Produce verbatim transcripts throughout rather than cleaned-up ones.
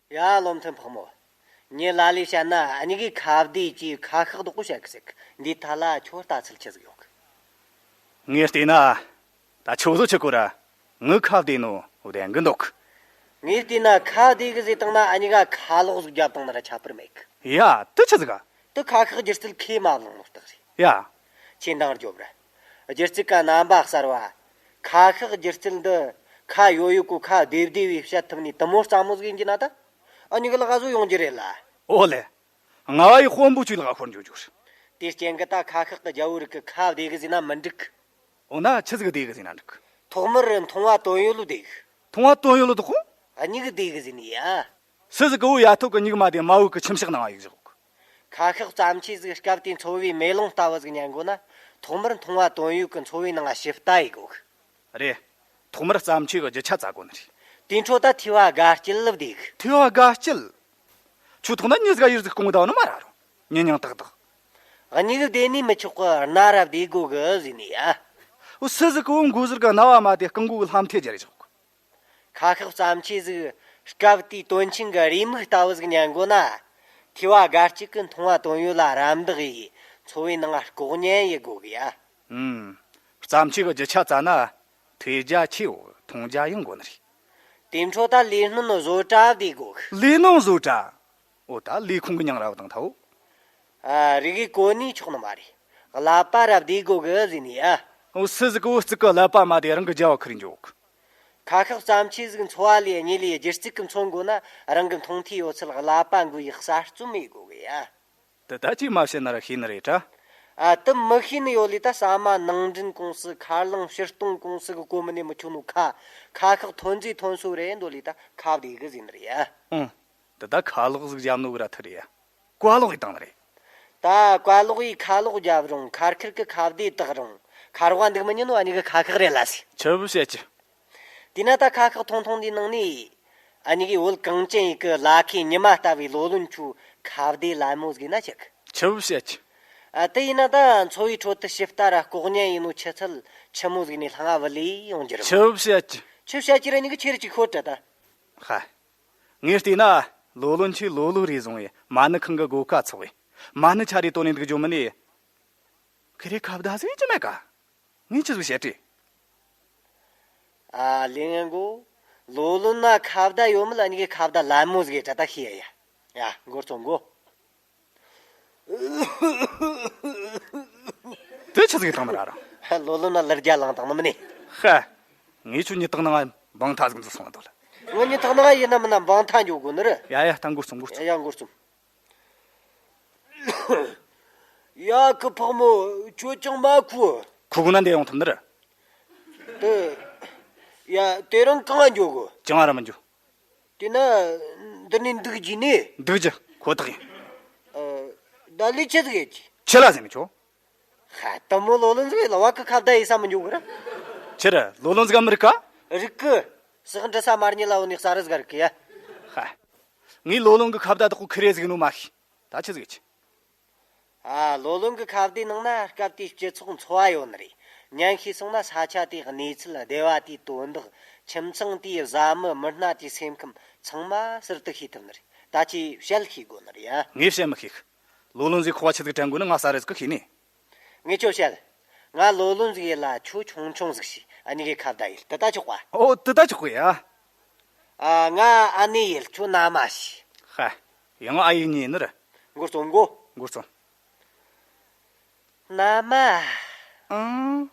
ཡ། བློ་མཐུན་ཕག་མོ། ངས་ལ་ལས་བཤད་ན་འུ་གཉིས་ཀས་ཁ་བདེ་གིས་ཁ་ཤགས་རྡོག་པོ་བཤད་གི་ཟེར་གི། འདིའི་ཐད་ལ་ཁྱོད་ལྟ་ཚུལ་ཆི་ཟིག་ཡོད་གི། ངས་བལྟས་ན། ད་ཁྱོད་བཟོ་ཆི་གོ་ར། ངའི་ཁ་བདེ་ནོ་བདེན་གི་འདུག། ངས་བལྟས་ན་ཁ་བདེ་གི་ཟེར་བཏང་ན་འུ་གཉིས་ཀ་ཁ་ལོག་ཟིག་རྒྱབ་བཏང་ན་ར་ཁྱད་པར་མེད་གི། ཡ། དེ་ཆི་ཟིག་ག། དེ་ཁ་ཤགས་སྒྱུ་རྩལ་ཁས་མ་བླངས་ནོ་རྟགས་རེད། ཡ། ཁྱེད་འདང་རྒྱོབ་ར། སྒྱུ་རྩལ་གི་རྣམ་པ་གསར་བ། ཁ་ཤགས་སྒྱུ་རྩལ་འདི་ཁ་ཡོད་ཡོད་གོ་ཁ་བདེ་བདེ་བས་བཤད་ཐུབ་ནི་དེ་མོ་སླ་མོ་ཟིག་ཡིན་གྱི་ན་ད། འུ་གཉིས་ཀ་ལག་བཟོ་ཡོང་རྒྱུ་རེད་ལ། ཨོ་ལེ། ང་བ་ཡི་དཔོན་པོ་ཆུའི་ལག་ཤོར་འཇུག་རྒྱུ་རེད། དེའི་རྐྱེན་གྱིས་ད་ཁ་ཤགས་གི་རྒྱལ་བོ་རིགས་གི་ཁ་བདེ་གི་ཟེར་ན་མི་འགྲིག་གི། འོ་ན་ཆི་ཟིག་བདེ་གི་ཟེར་ན་འགྲིག་གི། ཐོག་མར་མཐོང་བ་དོན་ཡོད་ལོ་བདེ་གི། མཐོང་བ་དོན་ཡོད་ལོ་དོ་གོ། མྱིག་བདེ་གི་ཟེར་ནི་ཡ། སུ་ཟིག་གི་བུ་ཡ་ཐོག་གི་མྱིག་མ་བདེ་མ་བུ་གི་ཁྱིམ་ཤག་ནང་ཡིག་བཞག་གི། ཁ་ཤགས་བརྩམས་ཆོས་ཟིག་སྐབས་དེའི་འཚོ་བའི་མེ་ལོང་ལྟ་བུ་ཟིག་ཉན་དགོ་ན། ཐོག་མར་མཐོང་བ་དོན་ཡོད་གི་འཚོ་བའི་ནང་ཞིབ་ལྟ་ཡེ་དགོ་གི། རེད། ཐོག་མར་བརྩམས་ཆོས་གི་རྒྱུ་ཆ་བཙལ་དགོ་ནི་རེད། དེའི་འཕྲོ་ད་ཐོས་པ་དགའ་སྐྱིད་ལ་བདེ་གི། ཐོས་པ་དགའ་སྐྱིད། ཁྱོད་ཐོག་ན་མྱི་ཟིག་ག་ཡིར་ཟིག་སྐོང་གི་ད་ནི་མ་ར་རུང་། མྱི་མྱིང་ཏག་ཏག། མྱིག་བདེ་ནི་མི་ཆོག་གི། རྣ་ར་བདེ་དགོ་གི་ཟེར་ནི་ཡ། འོ། སུ་ཟིག་གི་བུ་མགོ་ཟུར་གི་རྣ་བ་མ་བདེ་རྐང་མགོ་གི་ལྷམ་ཐེ་སྦྱར་ཡེ་བཞག་གི། ཁ་ཤགས་བརྩམས་ཆོས་ཟིག་སྐབས་དེའི་དོན་ཆེན་གི་རེའུ་མིག་ལྟ་བུ་ཟིག་ཉན་དགོ་ན། ཐོས་པ་དགའ་སྐྱིད་གི་མཐོང་བ་དོན་ཡོད་ལ་རམ་འདེགས་ཡེ་འཚོ་བའི་ནང་ལྐོག་ཉན་ཡེ་དགོ་གི་ཡ། ཨུམ། བརྩམས་ཆོས་གི་རྒྱུ་ཆ་བཙལ་ན། ཐོས་རྒྱ་ཆེ་བོ་མཐོང་རྒྱ་ཡངས་དགོ་ནི་རེད། དེའི་འཕྲོ་ད་ལས་སྣོན་བཟོ་གྲྭ་བདེ་དགོ་གི། ལས་སྣོན་བཟོ་གྲྭ། འོ། ད་ལས་ཁུངས་གི་མྱིང་ར་བཏང་ཐལ། ཨ། རིག་གི་གོ་ནི་ཆོག་ནི་མ་རེད། ཀླད་པ་ར་བདེ་དགོ་གི་ཟེར་ནི་ཡ། འོ། སུ་ཟིག་གི་བུ་གཙུག་གི་ཀླད་པ་མ་བདེ་རང་གི་རྒྱལ་བ་ཁུར་འཇོག་གི། ཁ་ཤགས་བརྩམས་ཆོས་ཟིག་འཚོ་བ་ལས་གཉིད་ལས་སྒྱུ་རྩལ་གི་མཚོན་དགོ་ན། རང་གི་མཐོང་ཐོས་ཡོད་ཚད་ཀླད་པ་འགུལ་ཡེ་གསར་རྩོམ་ཡེ་དགོ་གི་ཡ། དེ་ད་ཅིག་མ་བཤད་ན་ར་ཤེས་ནི་རེད་དྲ། ཨ། དེ་མི་ཤེས་ནི་ཡོད་ལི་ད། ཟ་མ་ནང་འདྲེན་ཀུང་སི། ཁ་རླངས་ཕྱིར་གཏོང་ཀུང་སི་གི་གོ་མི་ནས་མི་ཆོག་ནོ་ཁ། ཁ་ཤགས་ཐོན་རྫས་ཐོན་ས་རེད་འདོད་ལི་ད། ཁ་བདེ་གི་ཟེར་ནི་རེད་ཡ། ཨང་། འདི་ད་ཁ་ལོག་ཟིག་བརྒྱབ་ནོ་གི་ར་ཐུ་རེད་ཡ། ཀོ་ལོག་ཡེ་བཏང་ནི་རེད། ད་ཀོ་ལོག་ཡེ་ཁ་ལོག་བརྒྱབ་རུང་། ཁར་ཁིར་གི་ཁ་བདེ་བཏགས་རུང་། ཁ་རོག་འདུག་མི་ཉན་ནོ་འུ་གཉིས་གི་ཁ་ཤགས་རེད་ལ་སི། ཆི་བོ་བཤད་ཀྱི། དེས་ན་ད་ཁ་ཤགས་ཐུང་ཐུང་འདིའི་ནང་ནས། འུ་གཉིས་གི་བོད་གངས་ཅན་ཡུལ་གི་ལ་ཁའི་ཉི་མ་ལྟ་བུའི་ལོ་ལོན་ཁྱོའི་ཁ་བདེ་ལད་མོ་ཟིག་ཡིན་ན་ཆོག་གི། ཆི་བོ་བཤད་ཀྱི། ཨ། དེ་ཡིན་ན་ད་འཚོ་བའི་ཁྲོད་དུ་ཞིབ་ལྟ་ར་ལྐོག་ཉན་ཡེ་ནོ་ཆུ་ཚད་ཆི་མོ་ཟིག་ནས་ལྷང་ང་བུད་ལས་ཡོང་རྒྱུ་རེད། ཆི་བོ་བཤད་ཀྱི། ཆི་བཤད་ཀྱི་ར། འུ་གཉིས་གི་ཆི་རེ་ཅིག་ཤོད་དྲ་ད། ཧ། ངས་བལྟས་ན། ལོ་ལོན་ཁྱོས་ལོ་ལོན་རེ་བཟུང་བས་མ་ཎི་ཁང་གི་སྒོ་ཁ་ཚོགས་བས། མ་ཎི་ཆ་རེ་བཏོན་ནས་འདུག་རྒྱུ་མིན་ནས། ཁི་རེ་ཁ་བརྡ་ཟིག་ཡེ་རྒྱུ་མེད་ཀ། ངས་ཆི་ཟིག་བཤད་དྲི། ཨ། ལེ་ངན་གོ། ལོ་ལོན་ན་ཁ་བརྡ་ཡོད་མེད་ལ་འུ་གཉིས་གི་ཁ་བརྡ་ལད་མོ་ཟིག་ཡེ་དྲ་ད་ཤེས་ཡ་ཡ། ཡ། འགོ་རྩོམ་གོ། དེ་ཆི་ཟིག་བཏང་ནི་ར་རང་། ལོ་ལོན་ན་ལར་རྒྱ་ལངས་བཏང་ནི་མིན་ནི། ཧ། ངས་ཁྱོད་ཉི་ཐག་ནང་འབངས་ཐ་ཟིག་འཛུལ་སོང་བ་འདོད་ལ། ངའི་ཉི་ཐག་ནང་ཡིན་ན་མིན་ན་འབངས་ཐ་འགྱོ་དགོ་ནི་རེད། ཡ་ཡ། ད་འགོ་རྩོམ་འགོ་རྩོམ། ཡ་ཡ། འགོ་རྩོམ། ཡ། ཁུ་ཕག་མོ། ཁྱོད་ཅང་མ་ཁུ། ཁུ་གུ་ན་འདི་ཡོང་ཐུབ་ནི་རེད། དེ། ཡ། དེ་རིང་གང་ང་འགྱོ་གོ། ཅང་ང་ར་མི་འགྱོ། དེ་ན་འདི་ནས་འདུག་རྒྱུ་ནི། འདུག་རྒྱུ་ཁོ་ཐག་ཡིན། ཨ། ད་ལི་ཆི་ཟིག་ཡེ་རྒྱུ། ཆི་ལ་ཟེར་ནི་ཁྱོད། ཧ། དེ་མོ་ལོ་ལོན་ཟིག་ལ་བ་གི་ཁ་བརྡ་ཡེ་ས་མི་འགྱོ་གི་ར། ཆི་རེད། ལོ་ལོན་ཟིག་ག་མི་རིག་ག། རིག་གི། ཟིག་འདྲི་ས་མ་རྙེད་ལ་འོ་ནི་ས་རི་ཟིག་ག་རིག་གི་ཡ། ཧ། ངས་ལོ་ལོན་གི་ཁ་བརྡ་དག་གོ་ཁི་རེ་ཟིག་ནོ་མ་ཤེས། ད་ཆི་ཟིག་ཡེ་རྒྱུ། ཨ། ལོ་ལོན་གི་ཁ་བརྡའི་ནང་ན་སྐབས་དེའི་སྤྱི་ཚོགས་འཚོ་བ་ཡོད་ནི་རེད། ཉན་ཤེས་སོང་ན་ས་ཆ་དེའི་གནས་ཚུལ། སྡེ་བ་དེའི་དོན་དག། ཁྱིམ་ཚང་དེའི་བཟའ་མི་མི་སྣ་དེའི་སེམས་ཁམས་ཚང་མ་ཟུར་དུ་ཤེས་ཐུབ་ནི་རེད། ད་ཁྱོས་བཤད་ཤེས་དགོ་ནི་རེད་ཡ། ངས་བཤད་མི་ཤེས་གི། ལོ་ལོན་ཟིག་ཁོག་པ་ཆི་ཟིག་དྲན་དགོས་ནི་ང་ས་རེ་ཟིག་གི་ཤེས་ནི། ངས་ཁྱོད་བཤད། ང་ལོ་ལོན་ཟིག་ཡེ་ལ་ཁྱོད་ཆུང་ཆུང་ཟིག་བྱོས། འུ་གཉིས་ཀས་ཁ་བརྡ་ཡེ། དེ་ད་ཆོག་པ། ཨོ། དེ་ད་ཆོག་གི་ཡ། ཨ། ང་ཨ་ནེ་ཡེ། ཁྱོད་མནའ་མ་བྱོས། ཧ། ཡང་ཨ་ཡེ་གཉིས་ནི་རེད། འགོ་རྩོམ་གོ། འགོ་རྩོམ། མནའ་མ། ཨང་།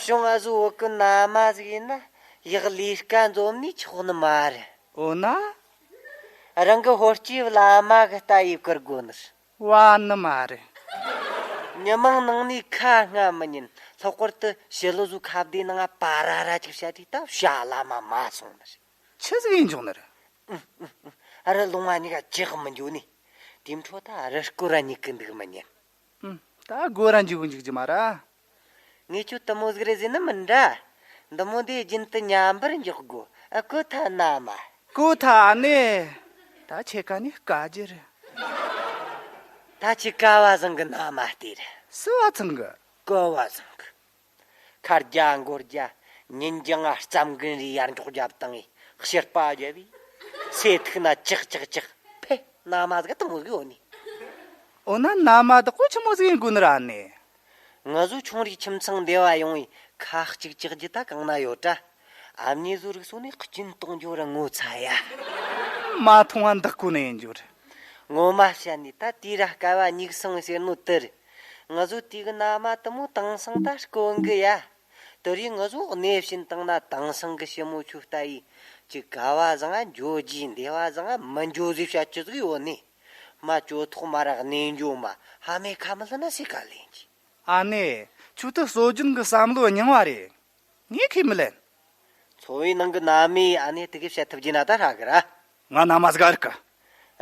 ཤོང་ཨ་ཟོ་བོད་གི་མནའ་མ་ཟིག་ཡིན་ན་ཡག་ལས་ཀ་འཛོམས་ནི་ཆོག་ནི་མ་རེད། འོ་ན། རང་གི་ཧོར་སྐྱེས་བླ་མ་གི་ལྟ་ཡེ་བཀུར་དགོ་ནི་རེད། བ་ནི་མ་རེད། མྱི་མང་ནང་ནས་ཁ་སྔ་མི་ཉན། ལྷག་པར་དུ་ཞི་ལུ་ཟོ་ཁ་བདེ་ནང་ང་པ་ར་ར་ཅིག་བཤད་དུས་ད་བྱ་ལ་མ་མ་སོང་ནི་རེད། ཆི་ཟིག་ཡིན་ཆོག་ནི་རེད། ཨུ། ཨུ། ཨུ། ཨ། རི་ལུང་བ་གཉིས་ཀ་ཅིག་མི་འགྱོ་ནི། དེའི་འཕྲོ་ད་རི་སྐོར་ར་གཉིད་གི་འདུག་མི་ཉན། ཨུ། ད་སྒོ་ར་འཇུག་འཇུག་རྒྱུ་མ་ར། ངས་ཁྱོད་དེ་མོ་ཟིག་རེད་ཟེར་ནི་མིན་དྲ། འདི་མོ་འདི་རྒྱུན་དུ་མཉམ་པར་འཇོག་དགོ། ཨ། གོ་ཐལ་མནའ་མ། གོ་ཐལ་ཨ་ནེ། ད་ཁྱེད་ཀ་ནས་དཀའ་རྒྱུ་རེད། ད་ཁྱེད་ཀ་བ་བཟང་གི་མནའ་མ་སྟེར། སུ་བ་ཚང་གི། ཀོ་བ་བཟང་གི། ཁ་རྒྱ་མགོ་རྒྱ། ཉིན་རྒྱང་ང་རྩམ་གི་རི་ཡར་འཇོག་རྒྱབ་བཏང་ངས་ཕྱིར་པ་རྒྱབ་བས། སེ་ཐུག་ན་ཅག་ཅག་ཅག་ཕེ། མནའ་མ་ཟིག་དེ་མོ་ཟིག་ཡོད་ནི། འོ་ན་མནའ་མ་བདག་པོ་ཆི་མོ་ཟིག་ཡིན་དགོས་ནི་ར་ནི། ང་ཚོ་ཆུང་རིགས་ཁྱིམ་ཚང་འདི་བ་ཡོང་བའི་ཁ་གཅིག་གཅིག་རྒྱུ་ད་གང་ན་ཡོད་དྲ། ཨ་མྱེས་བཟོ་རིག་སོ་ནས་གཅིན་གཏོང་རྒྱུ་ར་ངོ་ཚ་ཡ། མ་མཐོང་བ་འདག་གོ་ནས་ཡིན་རྒྱུ་རེད། ངོ་མ་བཤད་ནས་ད་དེ་ར་སྐལ་བ་སྙུག་སོང་ཟེར་ནོ་དེ་རེད། ང་ཚོ་དེ་གི་མནའ་མ་དེ་མོ་དེང་སང་ད་དཀོན་གི་ཡ། དེ་རིང་ང་ཚོ་གནས་བྱིན་བཏང་ན་དེང་སང་གི་ཞི་མོ་ཆོ་ལྟ་ཡི་ཅིག་ག་བ་བཟང་ང་འཇོ་རྒྱུ་འདི་བ་བཟང་ང་མི་འཇོ་ཟིག་བྱ་རྒྱུ་ཟིག་ཡོད་ནི། མ་ཇོ་ཐོག་མ་ར་གནས་འཇོ་མ་ཧ་མེ་ཁ་མི་ལ་ན་སི་ཀ་ལེན་གྱི། ཨ་ནེ། ཁྱོད་དེ་སྲོལ་རྒྱུན་གི་བསམ་བློ་རྙིང་བ་རེད། ངས་ཁས་མི་ལེན། འཚོ་བའི་ནང་གི་མནའ་མས་ཨ་ནེ་དེ་གི་བཤད་ཐུབ་རྒྱུ་ན་ད་ཧྲ་གི་ར། ང་མནའ་མ་ཟིག་རིག་གི།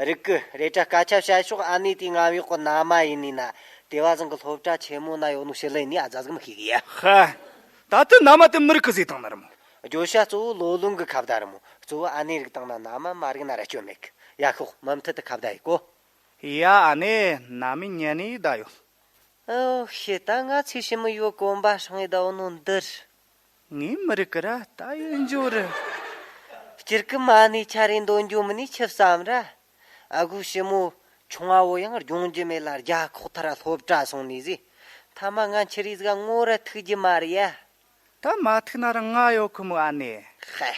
རིག་གི་རེད་དྲ། སྐད་ཆ་བཤད་ཕྱོགས་ཨ་ནེ་དེའི་ང་བའི་གོ་མནའ་མ་ཡིན་ནི་ན། དེ་བ་ཟང་གི་སློབ་གྲྭ་ཆེན་མོ་ན་ཡོད་ནོ་ཞི་ལི་ཡིན་ནི་ཨ་ཛ་ཟིག་མི་ཤེས་གི་ཡ། ཧ། ད་དེ་མནའ་མ་དེ་མི་རིག་གི་ཟེ་དང་ན་ར་མོ། བརྗོད་བྱ་གཙོ་བོ་ལོ་ལོན་གི་ཁ་བརྡ་ར་མོ། གཙོ་བོ་ཨ་ནེ་རིག་དང་ན་མནའ་མ་མ་རིག་ན་ར་སྐྱོན་མེད་གི། ཡ་ཤོག་མུ་མཐུད་དུ་ཁ་བརྡ་ཡི་གོ། ཡ་ཨ་ནེ། མནའ་མས་ཉན་ནི་ད་ཡོད། ཨོ་ཤེས། ད་ང་ཚོའི་ཞི་མོ་ཡོད་གོམ་པ་སྲང་ཡི་ད་འོ་ནོ་འདིར། ངས་མི་རིག་གི་ར་ད་ཡོད་འཇོ་རི། སྤྱིར་གི་མ་ནི་ཆ་རེ་འདོན་འཇོ་མི་ནི་ཆི་བསམ་ར། ཨ་གུ་ཞི་མོ་ཆུང་བ་བོ་ཡང་སྦྱོང་རྒྱུ་མེད་ལ་རྒྱ་ཁོག་ཐར་སློབ་གྲྭ་སོང་ནི་ཟིག་ཐ་མ་ང་ཆི་རེ་ཟིག་ངོ་ར་ཐུག་རྒྱུ་མ་རེད་ཡ། ད་མ་ཐུག་ན་ར་ང་ཡོད་གི་མོ་ཨ་ནེ། ཧེ།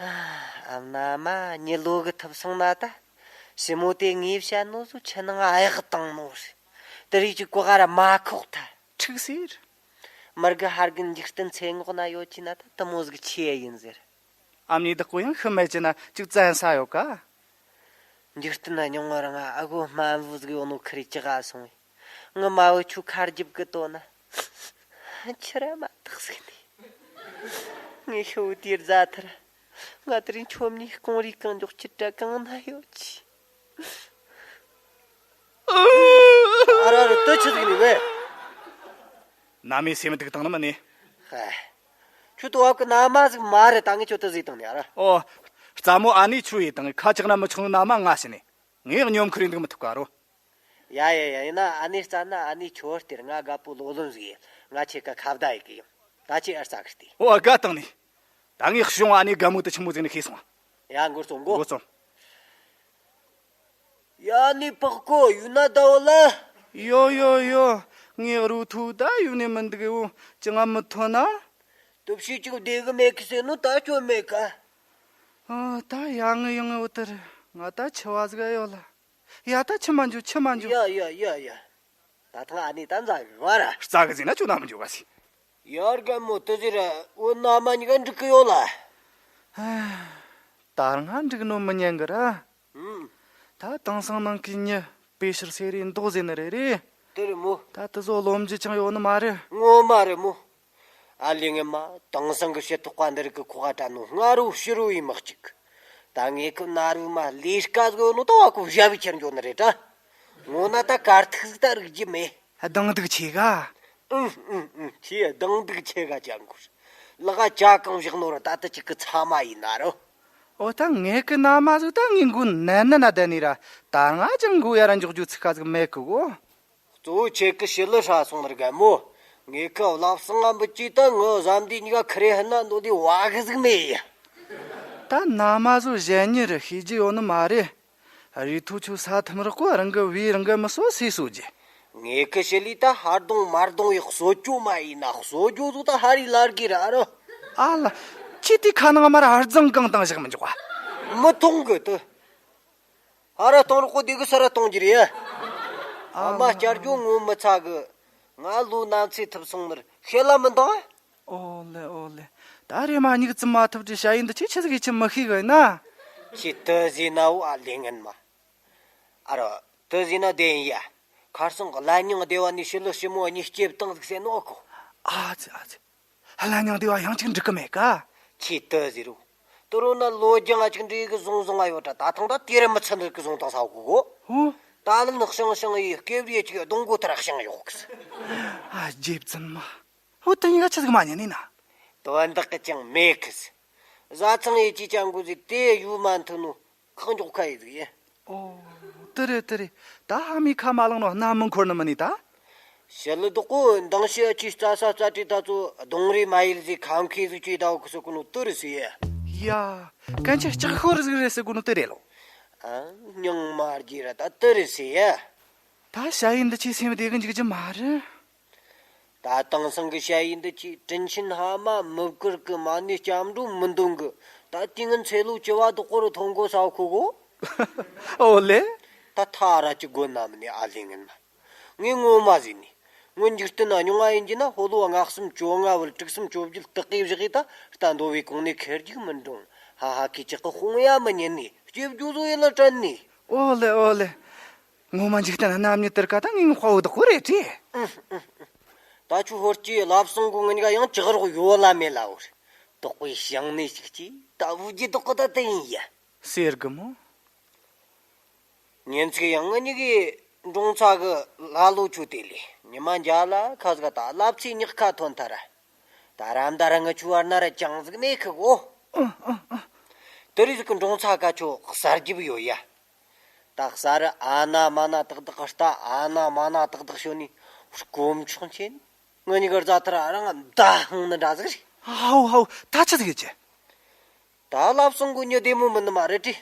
ཨ་མ་ན་མ་མྱི་ལོ་གི་ཐུབ་སོང་ན་ད། ཞི་མོ་དེ་ངས་བཤད་ནོ་ཟོ་ཆུ་ནང་གཡག་བཏང་ནོ་རེད། དེ་རིགས་ཀྱི་གོ་ག་ར་མ་ཁོག་ཐལ། འཁྲུག་ཟེར། མར་གི་ཧར་གི་འཇིག་རྟེན་ཚེ་ངོགས་ན་ཡོད་ཀྱི་ན་ད་དེ་མོ་ཟིག་ཆི་ཡིན་ཟེར། ཨ་མྱེས་བདག་པོ་ཡང་ཤི་མེད་ཀྱི་ན་ཅིག་བཙན་ས་ཡོད་ཀ། འཇིག་རྟེན་ན་མྱོང་བ་རང་ཨ་གོ་སྨན་བུ་ཟིག་ཡོད་ནོ་ཁི་རེ་ཅི་ག་སོང་བས། ངི་མ་བུ་ཆུ་ཁར་རྒྱབ་གི་ལྟོ་ན། ཁྱི་ར་མ་ཐག་ཟིག་ནི། ངས་ཤི་བོ་དེར་རྫ་ཐར། ང་དེ་རིང་ཆོ་མྱི་སྐོང་རིས་གང་མགྱོགས་ཁྱི་ར་གང་ན་ཡོད་ཀྱི། ཨ་ར་ར་དུ་ཆི་ཟིག་ནི་བས། མནའ་མའི་སེམས་སྡུག་བཏང་ནི་མིན་ནི། ཧ། ཁྱོད་དུ་བབ་གི་མནའ་མ་ཟིག་མ་རེད། ད་ངས་ཁྱོད་དུ་ཟིག་བཏང་ནི་ཨ་ར། ཨོ། རྩ་མོ་ཨ་ནེ་ཆུ་ཡི་དང་ཁ་ཆག་ན་མི་ཆུང་མནའ་མ་ང་ཞི་ནི། ངས་སྙོམ་ཁུར་ཡིན་འདུག་མི་ཐུབ་ག་རོ། ཡ་ཡ་ཡ། ཡིན་ན་ཨ་ནེ་རྩ་ན་ཨ་ནེ་ཁྱོད་སྟེར། ང་དགའ་པོ་ལོ་ལོན་ཟིག་ཡིན། ང་ཁྱེད་ཀ་ཁ་བརྡ་ཡི་གི་ཡིན། ད་ཁྱེད་ཨར་ཙ་གི་སྟེ། ཨོ་དགའ་བཏང་ནི། ད་ངས་གཞུང་ཨ་ནེ་དགའ་མོ་དུ་ཆི་མོ་ཟིག་ནི་ཤེས་སོང་། ཡ་མགོ་རྩོམ་མགོ། མགོ་རྩོམ། ཡ་ནི་པག་གོ་ཡུ་ན་ད་བ་ལ། ཡོ་ཡོ་ཡོ། ངས་རུ་ཐུག་ད་ཡུ་ནི་མི་འདུག་གི་འོ། ཅི་ང་མི་ཐོན་ན། སྟོབས་ཤུགས་ཅིག་བདེ་གི་མེད་གི་ཟེར་ནོ་ད་སྐྱོན་མེད་ཀ། ཨ་ད་ཡ་ངི་ཡང་ངི་འོ་དེར་ང་ད་ཆི་བ་ཟིག་ཡོད་ལ། ཡ་ད་ཆི་མ་འཇུ་ཆི་མ་འཇུ། ཡ་ཡ་ཡ་ཡ། ད་ཐང་ཨ་ནེ་ད་འཛའ་གི་བ་ར། རྩ་གི་ཟིན་ན་ཆུ་ན་མི་འཇུ་ག་སི། ཡར་ག་མོ་དུ་ཟི་ར་འོ་ན་མ་ཉི་ག་འགྲིག་གི་ཡོད་ལ། ད་རང་འགྲིག་ནོ་མི་ཉན་གི་ར། ཨུམ། ད་དེང་སང་ནང་གི་མྱི་དཔེ་ཕྱིར་སེ་རེ་མདོག་ཟེར་ནི་རེད་རེད། དེ་རེད་མོ། ད་དེ་ཚོ་རློམ་རྒྱུ་ཅང་ཡོད་ནི་མ་རེད། ངོ་མ་རེད་མོ། ཨ་ལེ་ངེ་མ་དེང་སང་གི་ཕྱི་ཐོག་པ་འདི་རིགས་གི་ཁོག་ག་བྲལ་ནོ་སྔ་རུ་ཕྱི་རུ་ཡིན་མི་གཅིག་ད་ངེ་ཁི་ན་རུ་མ་ལས་ཀ་ཟིག་ཡོད་ནོ་ད་བ་ཁོ་བཞག་གི་ཁྱེར་འགྱོ་ནི་རེད་དྲ། ངོ་ན་ད་གར་ཐིག་ཟིག་ད་རིག་རྒྱུ་མེད། སྡང་སྡུག་ཆེ་ག། ཨུ་ཨུ་ཨུ། ཁྱེད་སྡང་སྡུག་ཆེ་ག་ཅང་གོ། ལག་ཅ་གང་བཞག་ནོ་ར་ད་ལྟ་ཅིག་གི་ཚ་མ་ཡིན་ན་རོ། ཨོ་ད་ངེད་ཀི་ན་མ་ཟིག་ད་ངའི་མགོ་ནན་ནན་ན་བསྡད་ནི་ར། ད་ང་ཅང་མགོ་ཡར་འཇོག་རྒྱུ་ཚིག་ཁ་ཟིག་མེད་གི་གོ། གཙོ་བོ་ཁྱེད་ཀི་ཞི་ལི་ཧྲ་སོང་ནི་ར་རྒན་མོ། ངེད་ཀི་བླ་བསང་ང་འབུད་ཀྱི་ད་ངི་བཟའ་འདི་གཉིས་ཀ་ཁི་རེ་ཧན་ན་འདོད་དེ་བ་གི་ཟིག་མེད་ཡ། ད་ན་མ་ཟིག་གཞན་ཉིད་ར་ཤེས་རྒྱུ་ཡོད་ནི་མ་རེད། རི་ཐུ་ཆུ་ས་ཐམ་རག་གོ་རང་གི་བུའི་རང་གི་མི་གསོ་སི་གསོ་རྒྱུ། ངེད་ཀི་ཞི་ལི་ད་ཧར་གདོང་མར་གདོང་ཡི་གསོ་རྒྱུ་མ་ཡིན་ན་གསོ་རྒྱུ་ཟིག་ད་ཧ་རི་ལར་གི་ར་རོ། ཨ་ལ། ཁྱེད་དེ་ཁ་ནང་མར་ཧར་ཛང་གང་དང་བཞག་མི་འཇོག་བ། མི་མཐོང་གི་དུ། ཧ་ར་གཏོང་རོགས་གོ་དེ་གི་ས་ར་གཏོང་རྒྱུ་རེད། ཨ་མ་བསྐྱར་རྒྱུ་ངོ་མི་ཚ་གི། ང་ལོ་ན་ཚེ་ཐུབ་སོང་ནི་ར་ཤེད་ལ་མི་འདང་། ཨོ་ལེ་ཨོ་ལེ། ད་རེ་མ་མྱིག་ཙམ་མ་ཐུབ་ཀྱི་ཞ་ཡིན་འདི་ཆི་ཆི་ཟིག་ཡིད་ཆི་མི་ཤེས་གི་ན། ཁྱེད་དུ་ཟེར་ན་འོ་ཨ་ལེ་ངན་མ། ཨ་རོ། དུ་ཟེར་ན་བདེན་ཡ། ཁར་སང་གླ་མྱང་སྡེ་བ་ནས་ཞི་ལི་ཞི་མོ་གཉིས་སྐྱེས་བཏང་ཟིག་ཟེར་ནོ་ཨ་ཁོ། ཨ་ཙི་ཨ་ཙི། གླ་མྱང་སྡེ་བ་ཡང་ཅིག་འགྲིག་གི་མེད་ཀ། ཁྱེད་དུ་ཟེར་རོ། དུ་རོ་ན་ལོ་རྒྱང་ང་ཅིག་འདྲེས་གི་བཟུང་བཟུང་ང་ཡོད་དྲ་ད་ཐང་ད་དེ་ར་མི་ཚུན་ནི་གི་བཟུང་བཏང་ས་གོ་གོ། ཧུ། ད་ལན་ཤང་ཤང་ཡི་སྐེ་བརིས་ཅིག་གདོང་གོ་ཐར་ཤང་ཡོད་གི། ཨ་རྗེ་བཙུན་མ། ཧུ་དེ་གཉིས་ཀ་ཆི་ཟིག་མ་ཉན་ནི་ན། དོན་དག་གི་ཅང་མེད་གི། བཟའ་ཚང་ཡི་ཅི་ཅང་གོ་ཟིག་དེ་ཡུལ་མ་མཐུན་ནོ། ཁག་འཇོག་ཁ་ཡི་ཟིག་ཡིན། ཨོ། དེ་རེད་དེ་རེད། ད་ཧ་མི་ཁ་མ་ལངས་ནོ་སྣ་མི་འཁོར་ནི་མིན་ནི་ད། ཞི་ལི་བདག་པོ་འདང་ཤེས་ཨ་ཅི་རྩ་ས་རྩ་དྲི་ད་ཚོ་གདོང་རིས་མ་ཡིལ་ཟིག་ཁམ་ཁའི་ཟིག་ཅི་ད་འོ་ཁུ་སོ་ཀུ་ནོ་དེ་རེད་ཟིག་ཡིན། ཡ། གན་ཆི་ལྕགས་ཤོར་ཟིག་རེད་ཟེར་གོ་ནོ་དེ་རེད་ལོ། ཨ། སྙིང་མ་རྗེ་ར་ད་དེ་རེད་ཟེར་ཡ། ད་ཞ་ཡི་འདི་ཆི་སེམས་བདེ་གི་འཇུག་རྒྱུ་མ་རེད། ད་དེང་སང་གི་ཞ་ཡི་འདི་ཆི་དྲིན་ཆེན་ཕ་མ་མི་བཀུར་གི། མ་ཎི་སྐྱབས་འགྲོ་མི་འདོན་གི། ད་དེ་ངན་ཚེ་ལོ་བཅུ་བ་དག་གོ་རུ་ཐོན་གོ་ས་ཁོ་གོ། ཨོ་ལེ། ད་ཐ་ར་ཅི་དགོ་ན་མི་ནི་ཨ་ལེ་ངན་མ། ངས་ངོ་མ་ཟིན་ནི། ངོ་འཇིག་རྟེན་ན་རྙིང་བ་ཡིན་གྱི་ན་ཕོ་ལོ་ལྔ་གསུམ་བཅོ་ལྔ་བར་དྲུག་གསུམ་བཅོ་བརྒྱད་སྟག་གི་བཞག་གི། ད་རྟ་འདོ་བའི་གོང་ནས་ཁེར་རྒྱུག་མི་འགྲོ། ཧ་ཧ་ཁི་ཅག་གི་དཔུང་ཡ་མི་ཉན་ནི། སྐྱེ་བརྗོད་བཟོ་ཡིན་ལ་དྲན་ནི། ཨོ་ལེ་ཨོ་ལེ། ངོ་མ་འཇིག་རྟེན་རྣམ་གཉིས་དེར་ཀ་ད་ངས་ངོ་དཔའ་བོ་དག་གོ་རེད་དྲི། ད་ཁྱོད་ཧོར་གྱི་བླ་བསང་གོ་ངན་ག་ཡང་ཅི་རོགས་ཡོད་ལ་མེད་ལ་བོར། དོག་པའི་ཞིང་ནས་ཞིག་གྱིས་ད་བུ་རྒྱུ་དོག་གི་ད་དེ་ཡིན་ཡ། ཟེར་གི་མོ། ཉིན་ཚིག་ཡང་ང་གཉིས་ཀྱི་འབྲོང་ཚ་གི་ལ་ལོ་ཆུ་དེ་ལས་ཉི་མ་འཇའ་ལ་ཁ་ཟིག་ད་ལབ་ཚེ་ཉག་ཁ་ཐོན་ཐལ། ད་རམ་ད་ར་ང་ཆུ་བར་ན་ར་ཅང་ཟིག་མེད་ཁི་གོ། དེ་རིང་ཟིག་གི་འབྲོང་ཚ་ཀ་ཆོ་གསར་རྒྱབ་ཡོད་ཡ། ད་གསར་རི་ཨ་ན་མ་ན་ཏག་ཏག་རྟ་ཨ་ན་མ་ན་ཏག་ཏག་ཤོ་ནི་སྐོམ་ཆུང་ཆེན། ང་གཉིས་ཀར་རྫ་ཐར་རང་མདའ་ཧང་ནི་འདྲ་ཟིག་རེད། ཧའོ་ཧའོ། ད་ཆི་ཟིག་ཡོད་ཀྱི། ད་ལབ་སོང་གི་ཉི་བདེ་མོ་མིན་ནི་མ་རེད་དྲི།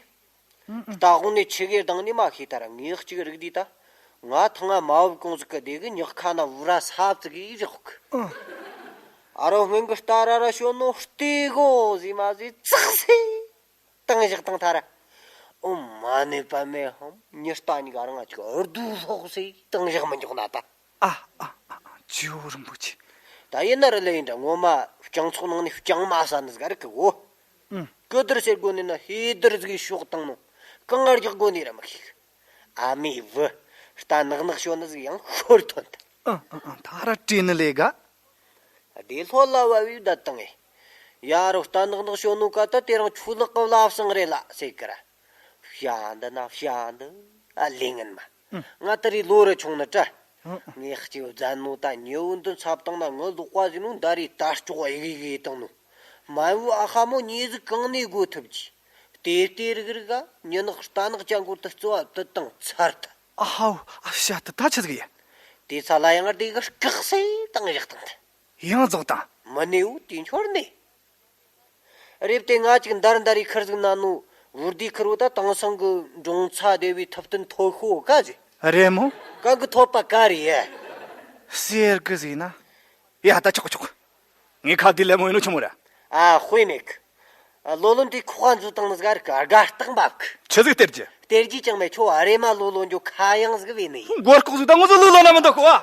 རྟ་དབང་ནས་ཆི་གེར་དང་ནི་མ་ཤེས་ཐལ། ངས་གཅིག་རིག་དུས་ད། ང་ཐང་ང་མ་བབ་གོང་ཟིག་གི་དེ་གི་ཉག་ཁ་ན་བུ་ར་ས་བཙུགས་གི་བཞག་གི། ཨ་རོ་སྔོན་གི་རྟ་ར་ར་ཤོ་ནོ་ལྟོས་གོ་ཟེ་མ་ཟེ་ཙག་སེ་བཏང་བཞག་བཏང་ཐལ། ཨོ་མ་ནི་པ་མེ་ཧམ། ཉི་རྟ་གཉིས་ཀ་རང་ང་ཅིག་ཨར་དུ་ལྷོག་སེ་བཏང་བཞག་མི་འཇོག་ན་ད། ཨ་ཨ་ཨ་ཨ། ཇོ་བོ་རིན་པོ་ཆེ། ད་ཡིན་ན་ར་ལེ་ཡིན་འདྲ། ངོ་མ་སྤྱང་ཚོགས་ནང་ནས་སྤྱང་མ་ཟ་ནི་ཟིག་རིག་གི་གོ། ཨུ། གི་དར་ཟེར་དགོ་ནི་ན་ཧེ་དར་ཟིག་ཤོག་བཏང་ནོ། གང་ང་རྒྱག་དགོ་ནི་ར་མི་ཤེས་གི། ཨ་མའི་བུ། རྟ་ནག་ནག་ཤོ་ནི་ཟིག་ཡང་ཤོར་ཐོན་ཐལ། ཨ་ཨ་ཨ། ད་ར་བྲེ་ནི་ལས་ག། དེ་ལྷོད་ལ་བབས་བི་བསྡད་བཏང་ངེ། ཡ་རོ་རྟ་ནག་ནག་ཤོ་ནོ་ཀ་ད་དེ་རང་ཆུ་ལག་གི་བླ་བསང་རེད་ལ་ཟེར་གི་ར། བྱ་འདི་ན་བྱ་འདི། ཨ་ལེ་ངན་མ། ཨུ། ང་ད་རེས་ལོ་རེ་ཆུང་ནི་དྲ། ཨུ། ངས་སྐྱེ་བོ་བཙན་ནོ་ད་ཉེ་བོ་འདི་འཚབ་བཏང་ན་ངི་ལོག་པ་ཟིན་ནོ་ད་རེས་ད་ལྕོག་ཨེ་གི་གི་བཏང་ནོ། མ་བུ་ཨ་ཁ་མོ་ཉེ་ཟིག་གང་ནས་དགོ་ཐུབ་ཀྱི། དེ་ལྟའི་རིགས་རིགས་ག་ཉི་ནག་རྟ་ནག་ཅན་གོ་དུ་རྩི་བ་དུ་བཏང་ཚར་ཐལ། ཨ་ཧའོ། ཨ་ཤ་ད་ད་ཆི་ཟིག་ཡིན། དེ་ཚ་ལ་ཡང་དེ་གི་སྐག་སེ་བཏང་བཞག་བཏང་ཐལ། ཡང་རྫོགས་དང་། མི་ནེའུ་དེ་འཆོར་ནས། རེབ་དེ་ང་ཅིག་འདར་འདར་ཡི་ཁར་ཟིག་ན་ནོ། བུར་དེ་ཁུར་བོ་ད་དེང་སང་གི་འབྲོང་ཚ་སྡེ་བའི་ཐུབ་བསྟན་ཐོ་ཤོ་ཀ་ཟེ། རེད་མོ། གང་གི་ཐོབ་པ་ཀ་རེད་ཡ། ཟེར་གི་ཟེ་ན། ཡ་ད་ཆོག་ཆོག་ངས་ཁ་བདེ་ལེ་མོ་ཡིན་ནོ་ཆི་མོ་ར། ཨ་དཔེ་མེད་གི། ཨ་ལོ་ལོན་དེ་ཁོག་པ་འཛུལ་བཏང་ནི་ཟིག་ར་གི་དགའ་རྟགས་འབབ་གི། ཆི་ཟིག་སྟེར་རྒྱུ། སྟེར་རྒྱུ་ཅང་མེད། ཁྱོད་ཨ་རེ་མ་ལོ་ལོན་རྒྱུ་ཁ་གཡང་ཟིག་བས་ནི་ཡིན། མགོ་ལྐོག་ཟིག་ད་ངོ་ཟིག་ལོ་ལོན་ན་མི་འདུག་གོ་ཨ།